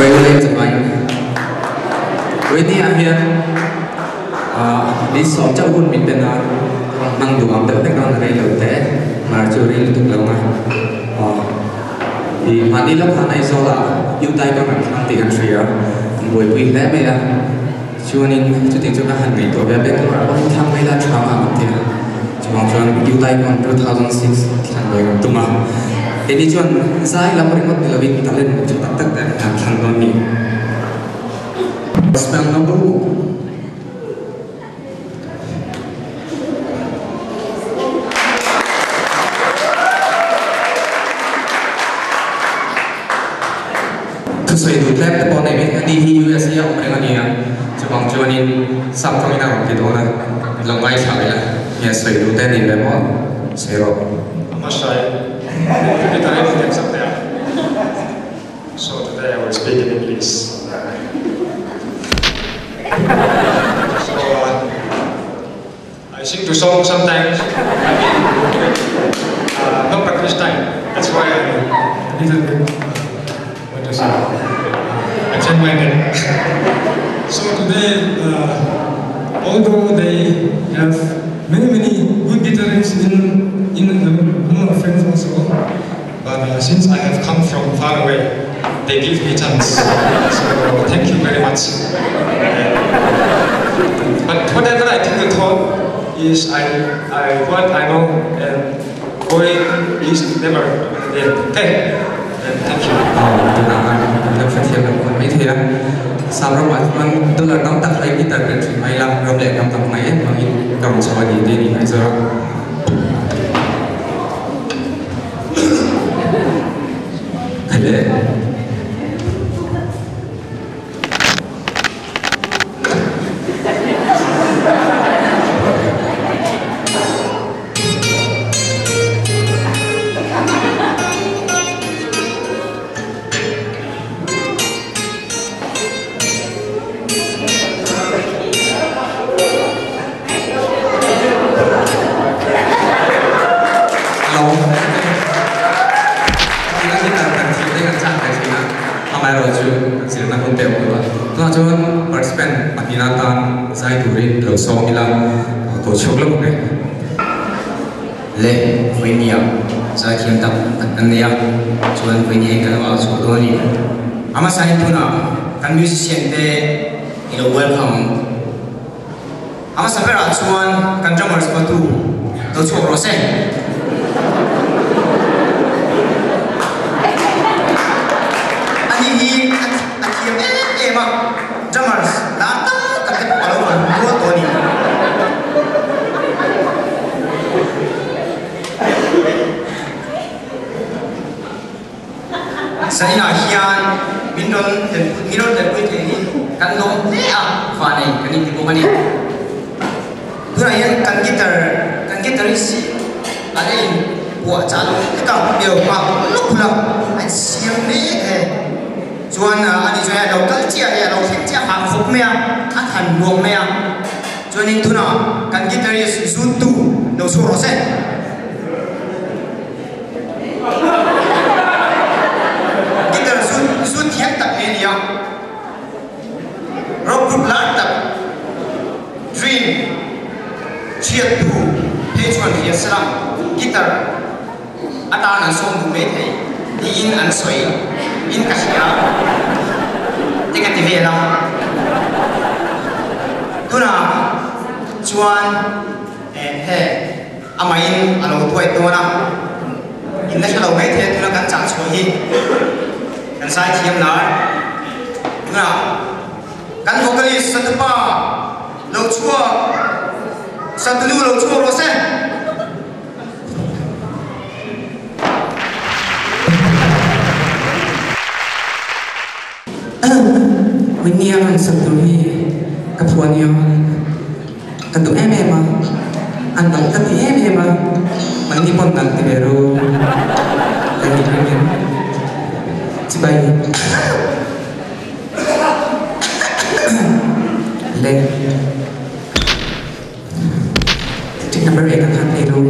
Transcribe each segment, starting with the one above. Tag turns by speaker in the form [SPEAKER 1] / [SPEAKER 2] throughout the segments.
[SPEAKER 1] Chibai ule chavain. Vawinia hian ni sawm chauh hun min pen a, rawn hmang duh ang deuh hlek dawn a rei lo te, mar chu rei lutuk lo ang a. I mahni lawk khan Aizawl ah Youth Icon an thlang tih kan hria, an buaipui hle mai a. Chuanin chutiang chu ka han ngaihtuah ve a, Bangalore ah pawh hi thlang mai la tha ang an ti a. Chuvang chuan Youth Icon 2006 thlan ve kan tum a. Keini chuan zai lam ringawt ni lovin talent tha tak tak te an thlang dawn a ni. Spell number Thusawi duh tlem te pawh nei mai ani hi USA a awm reng a ni a, chuvang chuanin sap tawngin a rawn ti dawn a, lo ngaithla ila nge sawi duh te ni ve maw sawi rawh.
[SPEAKER 2] Hmasai, Peter in hnem sak teh a. So today I will speak in English. So I sing to song sometimes, I mean uh, no practice time, that's why I a little bit what to say, absent-minded. So today, uh, although they have many many good guitarists in in the among our friends also, but uh, since I have come from far away, they give me chance. So thank you very much. But whatever I think the thought is I, I what I know and going is never the end. Okay? And thank you.
[SPEAKER 1] Aw tunah khan kan lo hrethiam lo khawn maithei a, Sam ramah chuan dollar tam tak hlai guitar kan ṭhin mai la, ram leh hnam tam ngai em hmangin ka rawn chho a ni tih a ni ngaihzawr a. Khaile. Amaherawhchu kan zirna hun te a awm lo a, tunah chuan participant pahnihna atan zai turin lo sawm ila tawh chhuak lo bawk e.
[SPEAKER 3] Le Vawinia zaithiam tak tak kan nei a, chuan Vawinia hi kan lo au chhuah dawn a ni. A hmasa in tunah kan musician te i lo welcome ang. A hmasa berah chuan kan drummers patu lo chhuak rawh se. Ani hi a thiam em em a, drummers lar tak tak te pawh a lo rawn rual tawh a ni. Zainah hian min rawn min rawn telpui thei hi kan lawm hle a, vanei kan inti bawk a ni. Tunah hian kan guitar kan guitarist hi a la in puah chah lo hlek a, ilo nghak lawk la a insiam mek e. Chuan ani chuan a lo kal chiah leh a lo thleng chiah hah khawp mai a, a than luak mai a. Chuanin tunah kan guitarist zuttu lo chhuak rawh se. Guitar zut zut thiam tak mai a ni a, rock group lar tak Dream chhiattu phei chuan hria sela guitar atan an sawm duh mai thei tiin an sawi in ka hria te ka ti vel a. Tunah chuan he. Amahin a lo tuai dawn a, in la hre lo mai thei a tuna kan chah chhuah hi kan zaithiam lar. Tunah kan vocalist Satupa lo chhuak, Satunu lo chhuak rawh se.
[SPEAKER 1] Winnie a rawn sak tur hi ka phuah nia. Ka duh em em a, a nalh ka ti em em a, mahni pawn nalh ti ve ru ka nih ring em chibai le tick number 8 ang khan ei ru.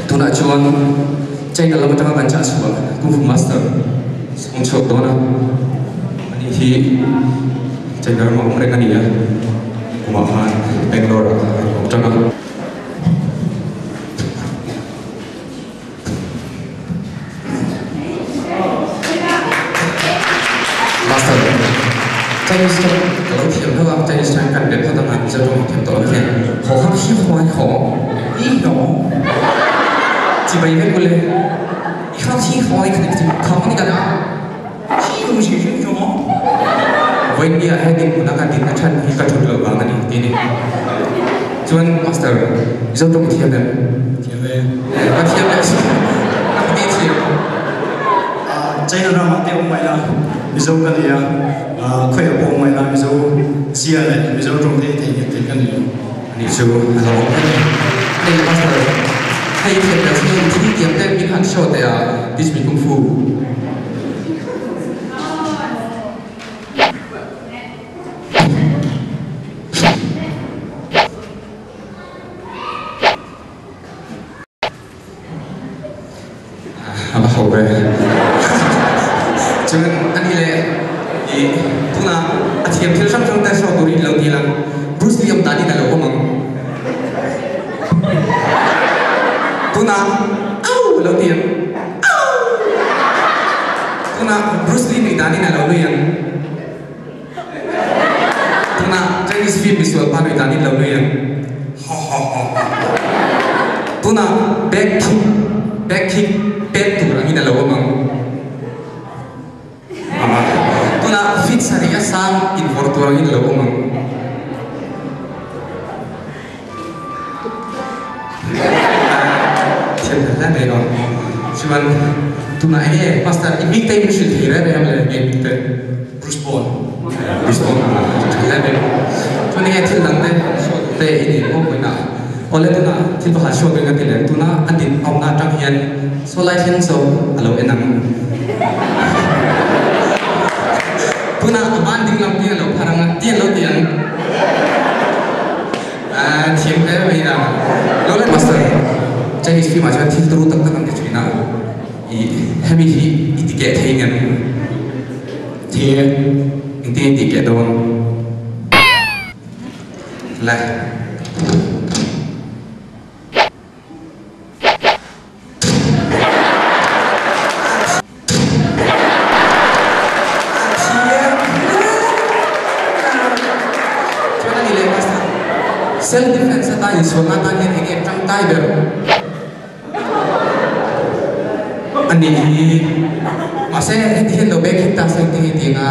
[SPEAKER 1] Tunah chuan China lam atanga kan chah chhuah Kung Fu Master sawng chhuak dawn a, ani hi China rama awm reng a ni a, kumah khan Bangalore ah a awm tang a. Master, Chinese tawng ka lo thiam hlauh a, Chinese tawng kan bet phawt anga Mizo tawng thiam tawh lo hian haw kha khi haw hi haw i haw chibai vek ule i kha khi haw i kha chi kha ni ka na khi hu shi shi chu mo vawiin ah he dinhmun a ka din a than hi ka thut loh vang a ni tih a ni. Chuan Master, Mizo tawng i thiam em?
[SPEAKER 2] Thiam e.
[SPEAKER 1] Ka thiam leh si. Ka ti thiam.
[SPEAKER 2] China ramah te awm mai la, Mizo ka ni a, khawiah pawh awm mai la, Mizo zia leh Mizo tawng te i theihnghilh theih ka ni lo.
[SPEAKER 1] Ani chu a lo awm reng a ni. Hei Master, hei i thiam leh si, thil tiam te min han show teh a, teach me kung fu. A va ho ve. Chuan ani leh i tunah a thiam thil hrang hrang te show turin lo ti lang. Bruce Lee awm danin a lo awm ang. Tunah au a lo ti ang. Au! Tunah Bruce Lee nuih danin a lo nui ang. Tunah Chinese film misual pa nuih danin lo nui ang. Ha ha ha ha. Tunah back kick back kick pet tur angin a lo awm ang. Tunah fit sarih a sang invawrh tur angin lo awm ang. Thiam hle hle mai lo. Chuan tunah eng nge Pastor i bik te in hrilh thei reng reng le nge bik te?
[SPEAKER 2] Bruce Bond.
[SPEAKER 1] Bruce Bond a tha hle mai. Chuan eng nge thil dang te show te i nei maw vawiin ah? Awle tunah thil pakhat show tuin ka ti leh tuna a din awmna atang hian saw lai thleng saw a lo en ang. Tunah a ban ding lam hi a lo phar ang a, ti an lo ti ang. Thiam hle mai a. Lawlai Master, Chinese film ah chuan thil turu tak tak an ti thin a, i hemi hi i ti keh thei ngem?
[SPEAKER 2] Thei e.
[SPEAKER 1] Engtin i ti keh dawn? Le. Chuan a ni leh Pastor, self defense atan insualna atan hian enge tangkai ber a nih hi. Mahse heti hian lo bek hit ta se engtin nge tih anga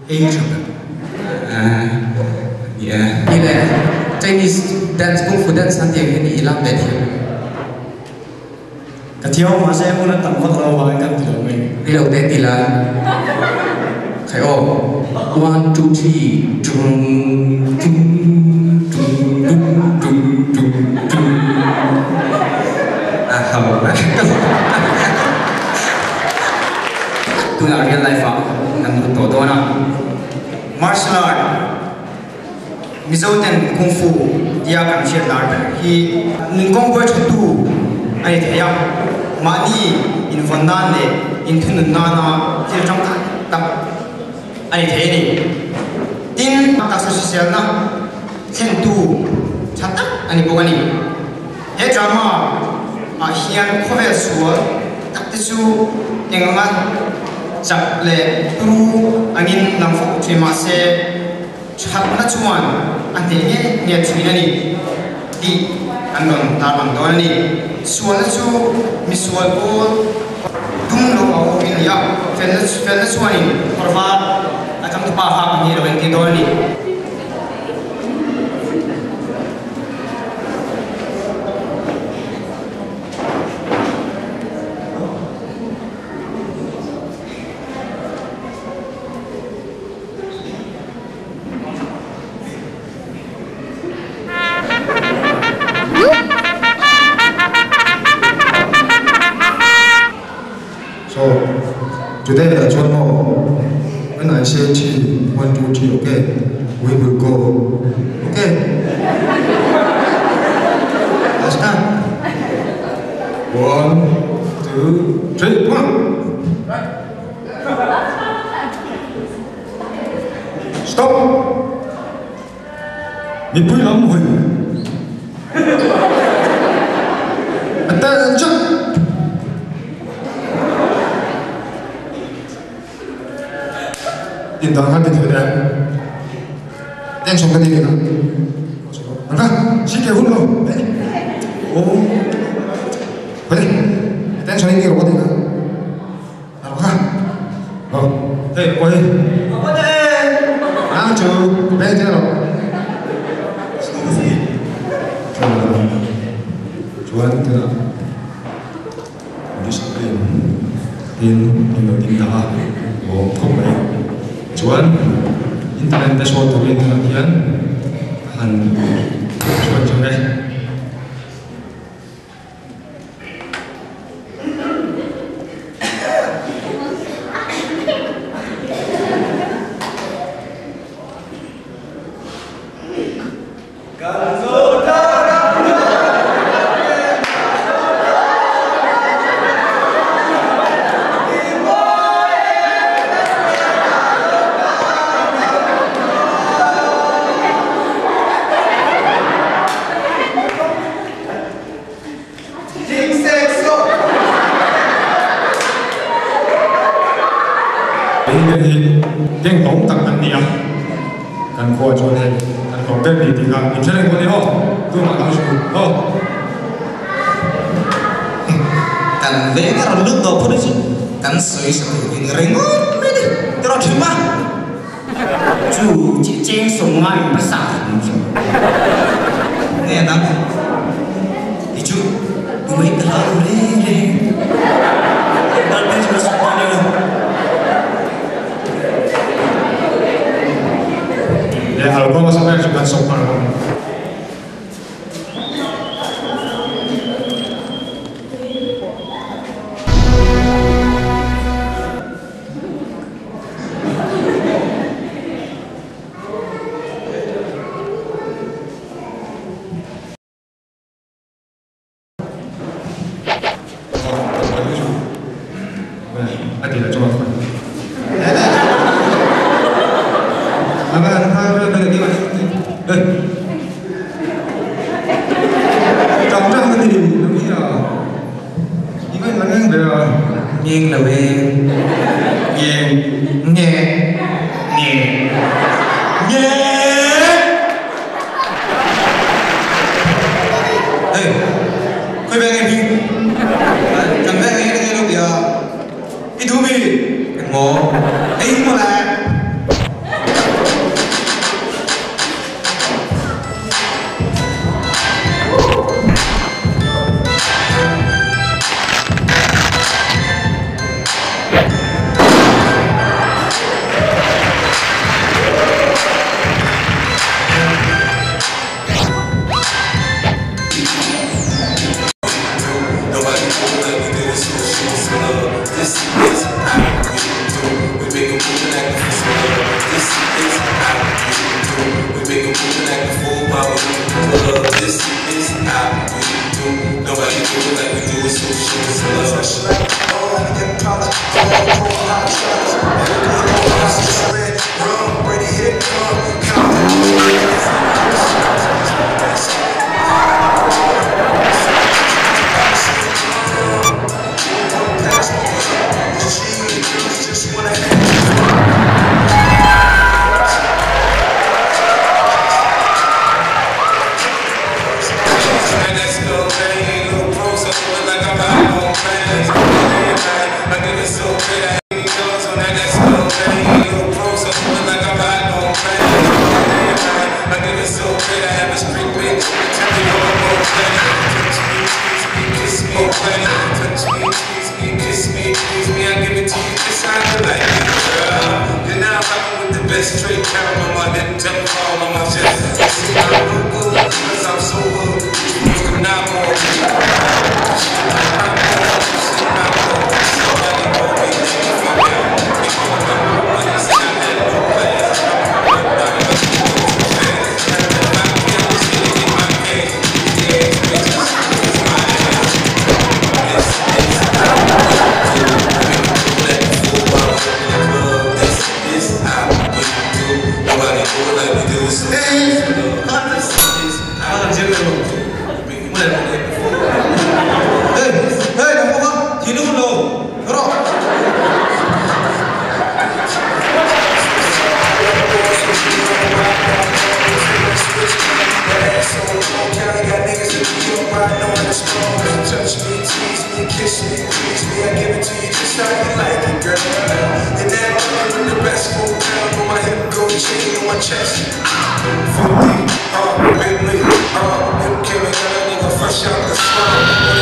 [SPEAKER 2] ei tha ber.
[SPEAKER 1] Ni e. Ni leh Chinese dance kung fu dance an tih ang hian i lam ve thiam em?
[SPEAKER 2] Ka thiam mahse hmun a tam vak lo avangin kan ti lo mai.
[SPEAKER 1] Ni lo te ti la. Khai aw. One two three tung tung tung tung tung tung tung. A ho.
[SPEAKER 3] Tunah real life ah kan lut tawh dawn a. Martial art. Mizo ten Kung Fu tia kan hriat lar ber hi nun kawng buai tha tu a ni thei a, mahni invawn nan leh inthunun nana thil tangkai tak a ni thei a ni. Tin, taksa hriselna thlentu tha tak a ni bawk a ni. He drama ah hian khawvel sual tak te chu eng anga. chak leh turu angin lang fo thin mah se, thatna chuan a hneh nge nge thin a ni tih an rawn tarlang dawn a ni. Sualna chu misual pawl dum lo a awm in a ni a, felna felna chuanin kawr var a changtupa hak ang hi a lo entir dawn a ni.
[SPEAKER 2] So today the chuan maw when I say three one two three okay we will go okay let's start one two three one Stop! Mipui lam hawi. Attention! Tin dan kha ti thei em? Tension ka ti thei na. Ang kha, si ke hun lo. Oh. Hoi. Attention ni ro ti na. Chuan tunah discipline tin in lo ding ta a awm khawp mai. Chuan internet te show turin tunah hian han hruai chang e. Hei te hi keng tawng tak an ni a, kan khua chuan hei kan tlawm ber ni tih kha in hre reng pawh ni aw, tunah kan hre aw.
[SPEAKER 1] Kan veng a rawn lut tawh phawt hi chu kan sawi sa tur hi ni ringawt mai ni, ti rawh thin ma.
[SPEAKER 3] Chu chi cheng sawm nga in pasa an chu.
[SPEAKER 1] Nge nang ti chu tumai ka hlau lo reng reng. Dal te chu ka sawm dawn lo.
[SPEAKER 2] Le alcohol a sawm chu kan sawm nghal ang. A ti la chuan
[SPEAKER 1] Ngeng lo e. Ngeng. Nge. Nge. Nge. Ê, khơi về nghe phim. Cần về nghe nghe đâu kìa. Cái thú vị. Ngô. Ê, mà là.
[SPEAKER 4] best straight pound on my neck, Teflon on my chest. See, I look good, cause I'm so hood. Not more.
[SPEAKER 5] Touch me, tease me, kiss me, please me. I give it to you just how you like it, girl. And now I'm with the best full pound on my hip, gold chain on my chest. 50, Bentley, him killing got a nigga fresh out the slum.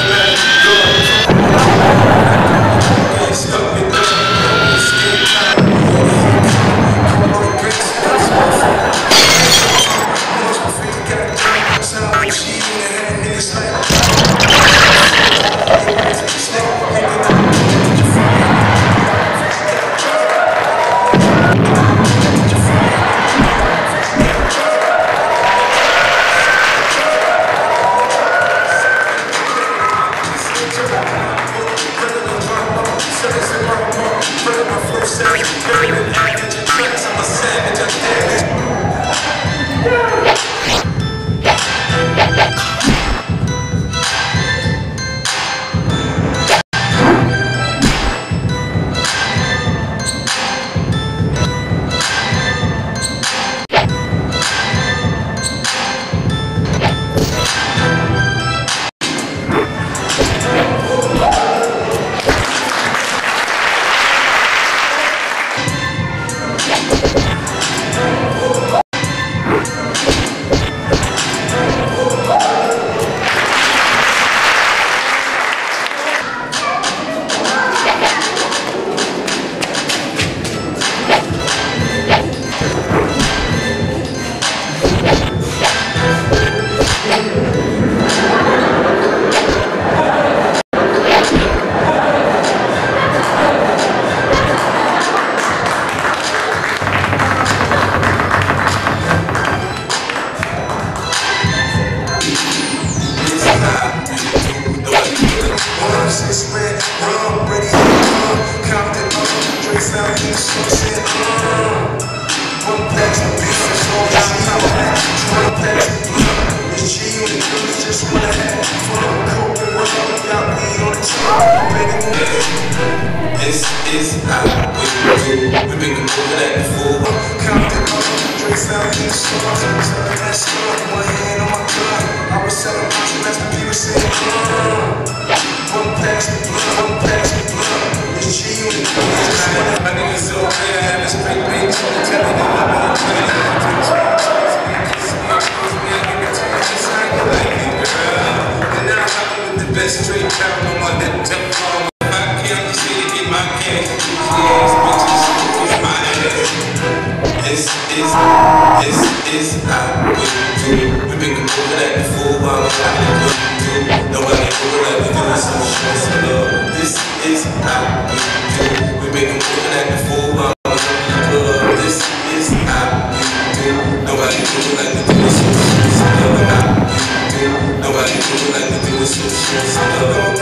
[SPEAKER 5] Stop me,
[SPEAKER 4] This is how we do. We've been doing that before.
[SPEAKER 5] One hand on my gun. I was selling that's the people saying, one pass the blood, one pass the blood. It's G on the
[SPEAKER 4] My niggas so clear, I have a straight bitch. Tell me that I'm gonna And now I'm with the best straight pound on my neck, Teflon. This is how we do. We've been doing that before. I'm do. Nobody do it like we do it, so show some love. This is how we do. We've been doing that before. I'm club. This is how we do. Nobody do it like we do it, so show some love. How we do. Nobody do it like we do it, so show some love.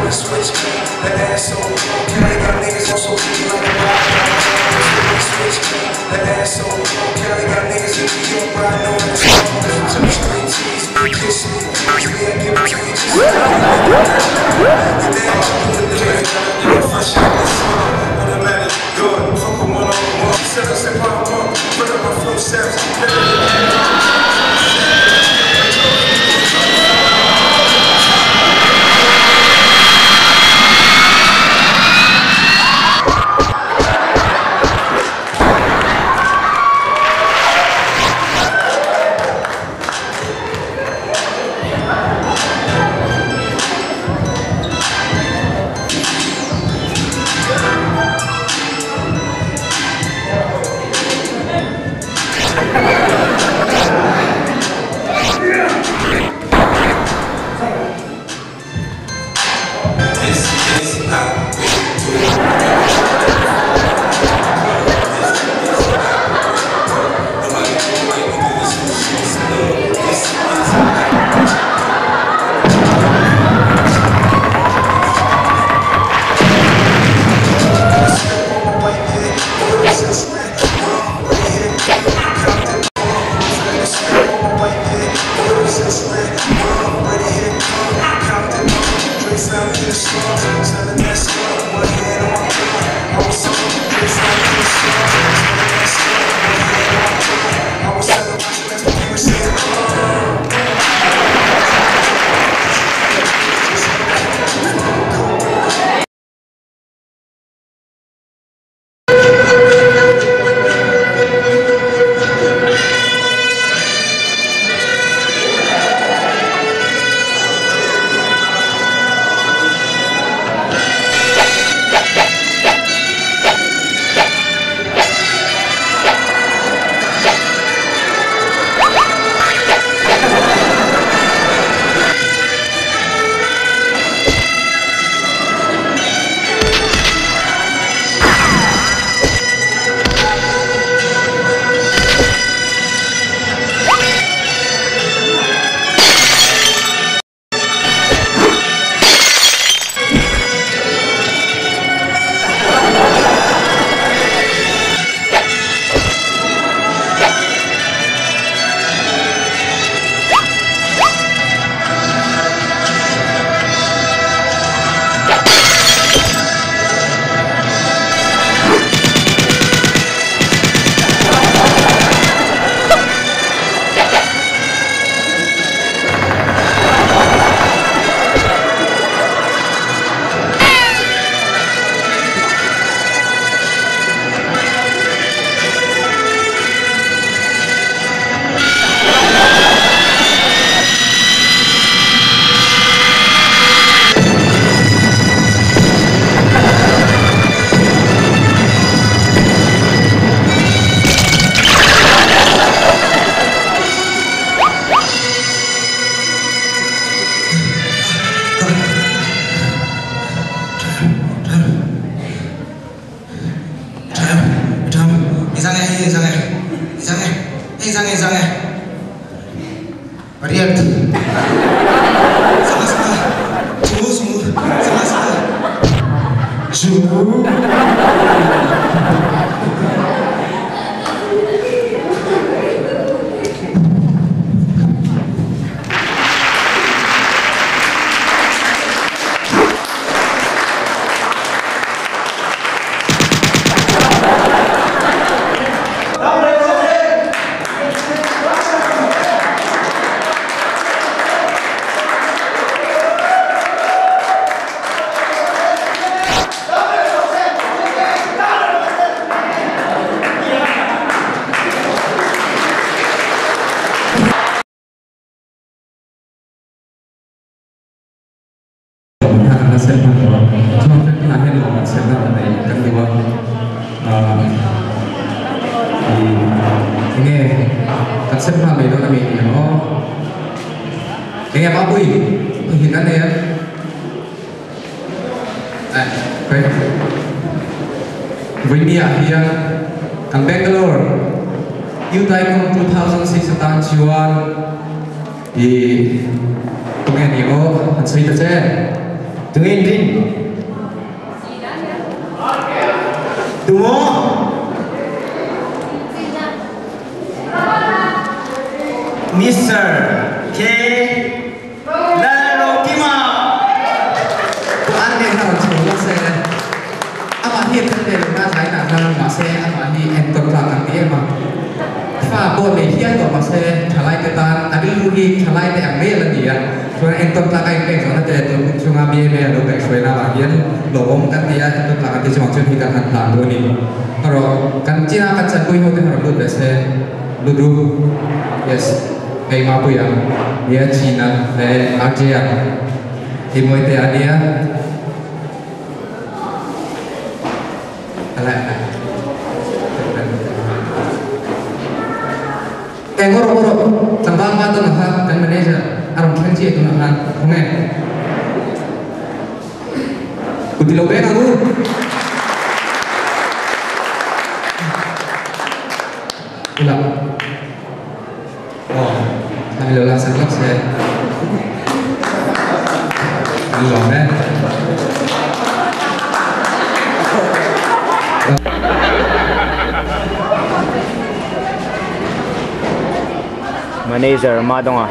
[SPEAKER 5] Switch me, that ass so okay. Got niggas also like a ride. Switch me, that ass so okay. Got niggas in New York riding on the touch me, tease me, kiss me, please me. I give it to you just like and then I'm with the
[SPEAKER 4] fresh out the sun, automatic gun, fuck 'em one on one.
[SPEAKER 5] Set us in my pump, put up my flow steps.
[SPEAKER 4] is how we do. This is how we do. Nobody do it like we do this. Show some love. This is how we do.
[SPEAKER 1] Kut i lo beng ang u. Ula. Aw, thla mi lo laksak lawk se. Kan lawm e.
[SPEAKER 3] Manager Madonga.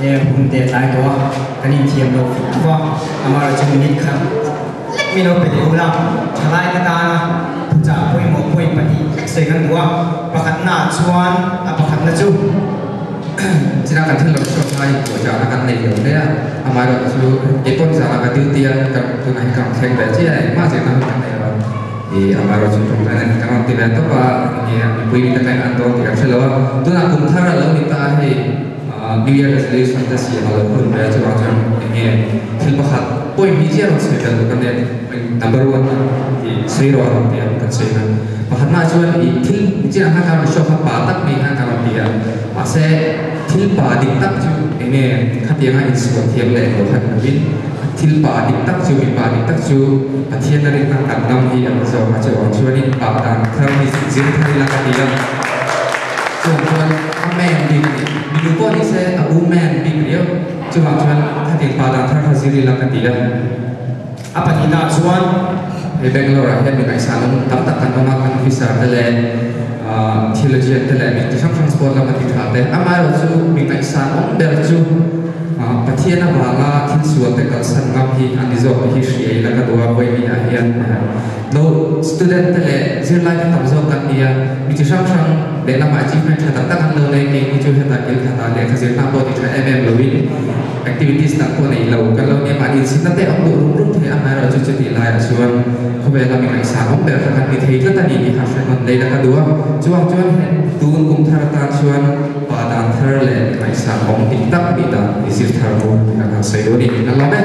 [SPEAKER 6] He hun te tlai tawh a, kan inthiam lo fuk fuk a, amaherawh chu minute khat lek min lo pe teh ula, thalai te tana thuchah pawimawh point pahnih lek sawi kan duh a, pakhatna ah chuan a pakhatna chu.
[SPEAKER 1] China kan thil lo chhuak ngai inpuahchahna kan nei lo hle a, amaherawh chu keipawn zana ka duty a, kan tunah hi ka rawn thleng ve chiah a, engmah zirna hun kan nei lo a. I amaherawh chu ṭawngṭaina ni kan rawn ti ve tawp a, enge mipui mi te kha an dawn tih kan hre lo a, tunah kum thar a lo ni ta a hei New Year resolution te siam a lo hun ve a chuvang chuan enge thil pakhat point hnih chiah rawn sawi tel duh ka nia number one a i sawi rawh a rawn ti a kan sawi na pakhatnaah chuan i thil chiah kha kan rawn show kha pa tak mai khan kan rawn ti a mahse thil pa dik tak chu enge khatianga insual thiam leh lo kha ni lovin Thil pa dik tak chu mipa dik tak chu Pathian a rinna kan ngam hi an zawk a chuang chuanin pa dan thar hi zir thar ila ka ti a. Chuang chuan a man bik a ni. Minu pawh ni se a woman bik riau. Chuvang chuan khatin pa dan thar kha zir ila ka ti a.
[SPEAKER 6] A pahnihna chuan
[SPEAKER 1] hei Bangalore ah hian mi ngaihsan awm tam tak kan awm a, kan officer te leh theologian te leh mi ti hrang hrang sport lama ti tha te. Amaherawhchu mi ngaihsan awm ber chu Pathian avanga thil sual te kalsan ngam hi a ni zawk tih hi hria ila ka duh a, vawiin ah hian no student te leh zirlai te tam zawk kan ni a, mi chi hrang hrang lehlamah achievement tha tak tak an lo nei, keini chu hetah kil khatah lehkha zirna pawh ti tha em em loin activities dang pawh nei lo kan lo nia, mahni inchhitna te awm duh rum rum thei a, amaherawh chu chutih laiah chuan khawvela mi ngaihsan awm ber kha kan ni thei tlat a ni tih kha hre hman lei la ka duh a, chuvang chuan tun kum thar atan chuan Pa dan thar leh ngaihsan awm dik tak nih dan i zir thar mu tih kan han sawi duh a ni. Kan lawm e.